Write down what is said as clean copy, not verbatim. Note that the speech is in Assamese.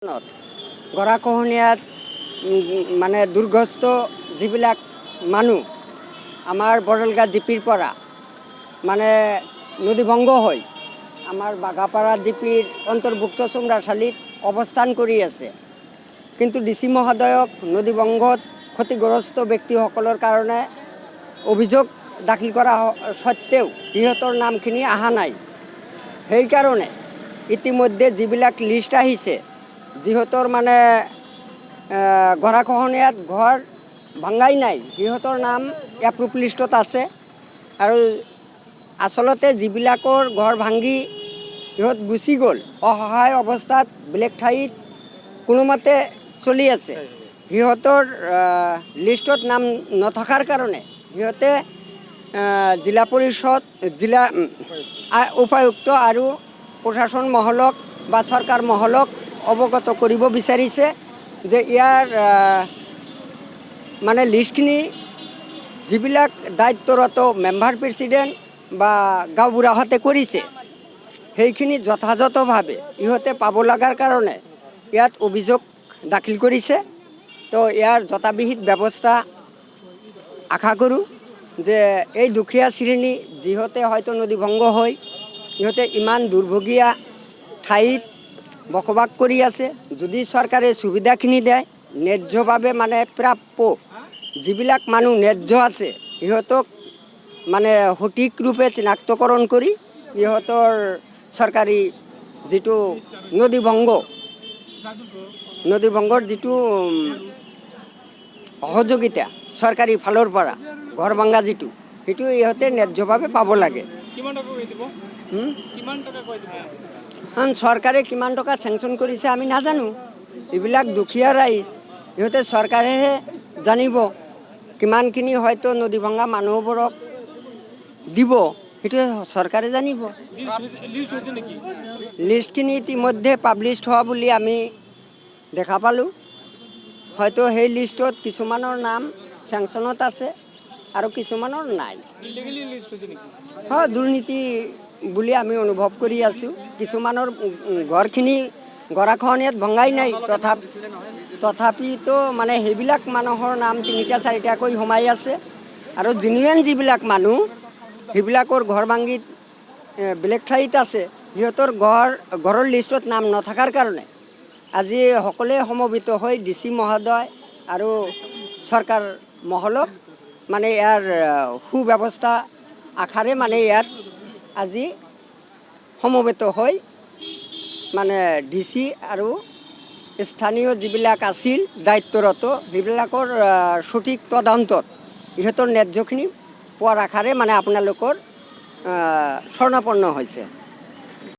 গৰাখহনীয়াত মানে দুৰ্গ্ৰস্ত যিবিলাক মানুহ আমাৰ বৰলগাঁ জিপিৰ পৰা মানে নদীভংগ হৈ আমাৰ বাঘাপাৰা জিপিৰ অন্তৰ্ভুক্ত চুমৰাশালীত অৱস্থান কৰি আছে। কিন্তু ডি চি মহোদয়ক নদীভংগত ক্ষতিগ্ৰস্ত ব্যক্তিসকলৰ কাৰণে অভিযোগ দাখিল কৰা সত্ত্বেও সিহঁতৰ নামখিনি অহা নাই। সেইকাৰণে ইতিমধ্যে যিবিলাক লিষ্ট আহিছে, যিহঁতৰ মানে গৰাখহনীয়াত ঘৰ ভাঙাই নাই, সিহঁতৰ নাম এপ্ৰুভ লিষ্টত আছে আৰু আচলতে যিবিলাকৰ ঘৰ ভাঙি সিহঁত গুচি গ'ল, অসহায় অৱস্থাত বেলেগ ঠাইত কোনোমতে চলি আছে, সিহঁতৰ লিষ্টত নাম নথকাৰ কাৰণে সিহঁতে জিলা পৰিষদ, জিলা উপায়ুক্ত আৰু প্ৰশাসন মহলক বা চৰকাৰ মহলক অৱগত কৰিব বিচাৰিছে যে ইয়াৰ মানে লিষ্টখিনি যিবিলাক দায়িত্বৰত মেম্বাৰ প্ৰেচিডেণ্ট বা গাঁওবুঢ়াহঁতে কৰিছে, সেইখিনি যথাযথভাৱে ইহঁতে পাব লগাৰ কাৰণে ইয়াত অভিযোগ দাখিল কৰিছে। তো ইয়াৰ যথাবিহিত ব্যৱস্থা আশা কৰোঁ যে এই দুখীয়া শ্ৰেণী যিহঁতে হয়তো নদীভংগ হৈ ইহঁতে ইমান দুৰ্ভগীয়া ঠাইত বসবাস কৰি আছে, যদি চৰকাৰে সুবিধাখিনি দিয়ে, ন্যায্যভাৱে মানে প্ৰাপ্য যিবিলাক মানুহ ন্যায্য আছে, সিহঁতক মানে সঠিক ৰূপে চিনাক্তকৰণ কৰি ইহঁতৰ চৰকাৰী যিটো নদীভংগৰ যিটো সহযোগিতা চৰকাৰী ফালৰ পৰা ঘৰ ভঙা যিটো, সেইটো ইহঁতে ন্যায্যভাৱে পাব লাগে। কিমান টকা কৈ দিব? হুম? কিমান টকা কৈ দিব? কাৰণ চৰকাৰে কিমান টকা চেংচন কৰিছে আমি নাজানো। এইবিলাক দুখীয়া ৰাইজ, ইহঁতে চৰকাৰেহে জানিব কিমানখিনি হয়তো নদী ভঙা মানুহবোৰক দিব, সেইটো চৰকাৰে জানিব। লিষ্ট হৈছে নেকি? লিষ্টখিনি ইতিমধ্যে পাব্লিছ হোৱা বুলি আমি দেখা পালোঁ। হয়তো সেই লিষ্টত কিছুমানৰ নাম চেংচনত আছে আৰু কিছুমানৰ নাই। ইলিগেলি লিষ্ট হৈছে নেকি? হয়, দুৰ্নীতি বুলি আমি অনুভৱ কৰি আছোঁ। কিছুমানৰ ঘৰখিনি গৰাখহনীয়াত ভঙাই নাই, তথাপিতো মানে সেইবিলাক মানুহৰ নাম তিনিটা চাৰিটাকৈ সোমাই আছে আৰু জেনুৱেন যিবিলাক মানুহ, সেইবিলাকৰ ঘৰ ভাঙি বেলেগ ঠাইত আছে, সিহঁতৰ ঘৰৰ লিষ্টত নাম নথকাৰ কাৰণে আজি সকলোৱে সমবেত হৈ ডি চি মহোদয় আৰু চৰকাৰ মহলক মানে ইয়াৰ সুব্যৱস্থা আশাৰে মানে ইয়াত আজি সমবেত হৈ মানে ডি চি আৰু স্থানীয় যিবিলাক আছিল দায়িত্বৰত, সেইবিলাকৰ সঠিক তদন্তত ইহঁতৰ ন্যায্যখিনি পোৱাৰ আশাৰে মানে আপোনালোকৰ শৰণাপন্ন হৈছে।